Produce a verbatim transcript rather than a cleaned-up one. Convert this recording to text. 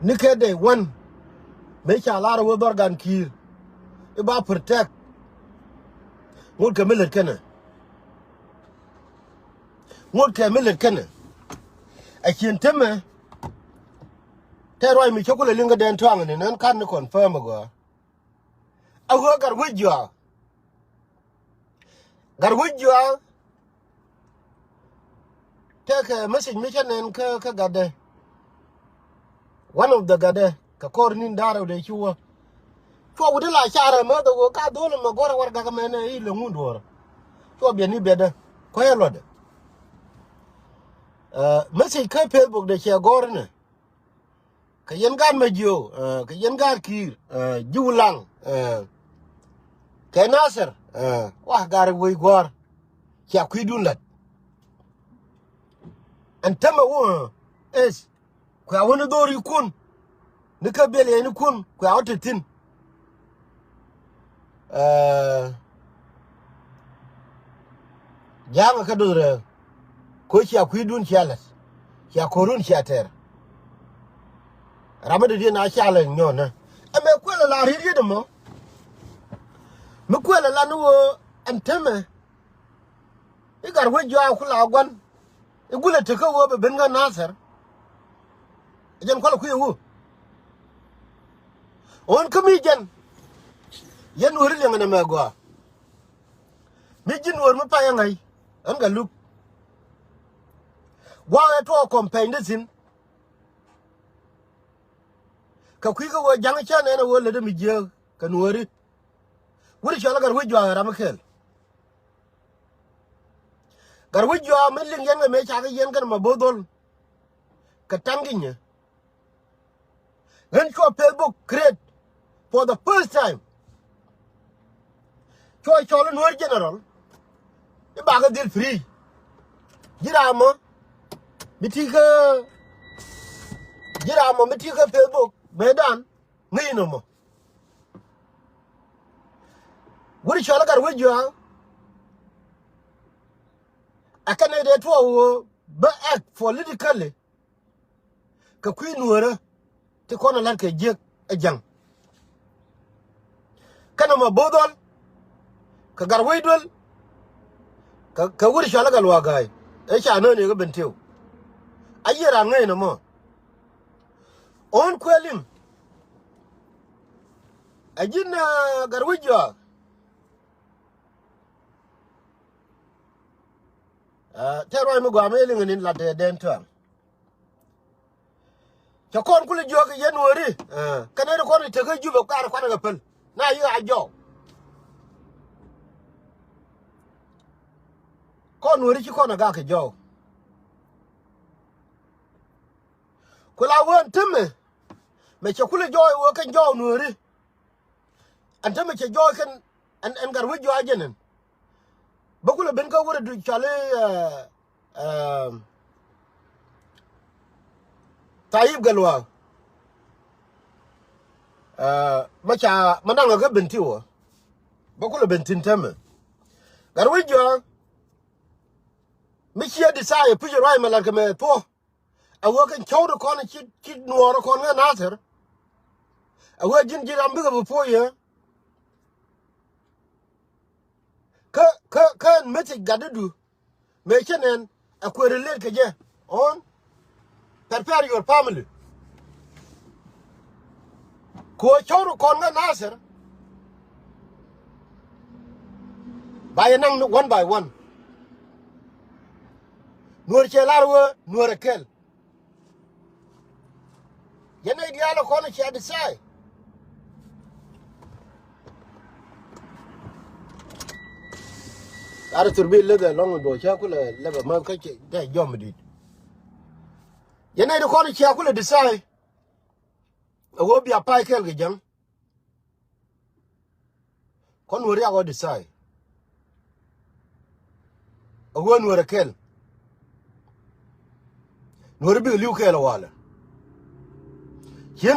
Ni kɛ day one mëë ca lar ɛ wee dhɔr gan ki̱i̱r i̱ ba protect. Ŋot kɛ mi lät kɛnɛ. Ŋot kɛ mi lät kɛnɛ. A cien temɛ. Tɛ ruac mi cä kulɛ liŋ kä dɛn tɔaŋ ni nɛn kan ni confirm ɛ gɔaa. A ɣöö Gatwec Juak. Gatwec Juak. Tɛkɛ message mi cä nɛn kä, kä gatdɛ. One of the gatdɛ kɛ kɔr ni̱n da̱rɛ wä dee ci wä. Cuɔ wut in la carɛ mɛ dhok ɣöö ka dhol in mɛ gɔrɛ warɛgak mɛnɛ i̱ lɛ ŋun duɔ̱ɔ̱rä. Cuɔ biɛn i̱ biɛtdä kuäyä luɔtdɛ. Ɛ, message kä Facebook dɛ cɛ gɔr inɛ. Kɛ yɛn gaat Majiöök, ɛ, kɛ yɛn gaat Ki̱i̱r, ɛ, ji̱ Wulaŋ, ɛ, kɛ Nathir, ɛ, wah, Gatwec Gua̱a̱r. Cia kui̱dun la̱t. Ɛn tämɛ wä, ɛ, eth. Kuɛ a wä ni dho̱r ikun. Ni kä biɛl yɛn ikun. Kuɛ a wä te thi̱n. Ɛ, ja̱a̱ŋ kä duth rɛɛ. Ko̱ cia kui̱dun cia la̱t. Cia ko̱run cia tɛr. Ram mi dee diɛn a cia la̱t nyɔ̱ɔ̱nä. Ɛmɛ kuɛl la riet riet ɛmɔ. Mi kuɛl la ni ɣöö ɛn temɛ. I̱ Gatwec Juak ku la gua̱n. I̱ gulɛ tekä ɣöö bɛ ben kä Nathir. Ɛ jɛn kualɛ kui̱ ɛ ɣöö. Ɣän kä mi jɛn. Yɛn Nuääri liɛŋɛ nɛmɛ gɔaa. Mi ji̱ Nuäär mi pay ɛ ŋa̱c. Ɣän Gatluak. Gua̱a̱k ɛ tuɔɔk kɔm pɛny dee thi̱n. Kɛ kui̱ kä ɣöö ja̱ŋ cä nɛn ɛ ɣöö lätdä mi jiääk kɛ Nuääri. Wut cɔl Gatwec Juak ɛ ram mi kɛl. Gatwec Juak mi liŋ yɛn kɛ mëë cakɛ yɛn kɛn ma bo̱o̱th dhol. Kɛ ta̱ŋ kinyɛ. Ɣän cuɔ Facebook create for the first time. Cuɔ cɔl in Nuäär general. I̱ bakɛ dhil free. Ji̱ ram mɔ. Mi ti̱i̱ kä. Ji̱ ram mɔ mi ti̱i̱ kä Facebook. Mëëdan. Ŋäc nɔmɔ. Wut cɔl Gatwec Juak. Ɛ kɛn ɛ dee tuɔɔk ɣöö bä act politically. Kɛ kui̱ Nuäärä ti kɔn ɛ la̱t kɛ jiäk ɛ ja̱ŋ. Kɛnɛ ma bo̱o̱th dhɔl. Kɛ Gatwec Duel. Kɛ, kɛ wut cɔal i̱ Gatluak Ga̱a̱y. Ëë ca nööni kä Bentiu. A yiëë raan ŋäcnɛ mɔ. Ɣän kuëë liŋ. Ɛ ji̱n, ɛ, Gatwec Juak. Ɛ, tëë ruac mi gɔaa mi liŋ ɛ ni̱n lat, ɛ, dɛn tɔ̱a̱ŋ. Cɛ kɔn kulɛ jiök kɛ yɛn Nuääri. Ɛ, kɛn ɛ ti kɔn i̱ tekä Jubɛ kuaarɛ kuanɛ kɛ päl. Na yi a jɔw. Kɔn Nuääri ci kɔn a gak kɛ jɔw. Ku la wee ɛn temɛ. Mɛ cɛ kulɛ jɔw ɛ wee kɛn jɔw Nuääri. Ɛn temɛ cɛ jɔw kɛn ɛn, ɛn Gatwec Juak jɛn ɛn. Bä kulɛ ben kä wut ɛ du cɔal i̱, ɛ, Ɛ, Tayip Gatluak. Ɛ, mɛ ca, mɛ naŋ ɛ kä Bentiu ɔ. Bä kulɛ ben thi̱n temɛ. Gatwec Juak. Mi ciɛ desire puc ruac mɛ lat kɛ mɛ thuɔ̱k. Ɛ wee kɛn cɔw ti kɔn ci, ci nuɔɔr kɔn ŋä Nathir. Ɛ wee ji̱n ji̱ ram bikɛ bi puɔ̱c yɛ. Kä, kä, kä message gatdu. Mëë cä nɛn ɛ kuëë relate kɛ jɛ. Ɣän prepare your family. Kɛ ɣöö cɔw rɔ kɔn ŋä Nathir. Ba yɛ naŋ ni one by one. Nuäär cɛ lar wee Nuäär ɛ kɛl. Yɛn nɛy diaal ɛ kɔn cia desire. Lar thur bi leth ɛlɔ̱ŋ duɔ̱ɔ̱c cä kulɛ lɛp ɛmäth kä cɛ tɛ jɔm di̱t. Yɛn nɛy di kɔn cia kulɛ desire. Ɛ ɣöö bia pay kɛɛl kɛ jäŋ. Kɔn Nuäär yak ɣɔ̱t desire. Ɛ ɣöö Nuäär ɛ kɛl. Nuäär bikɛ li̱w kɛɛl ɛ walɛ. Ciën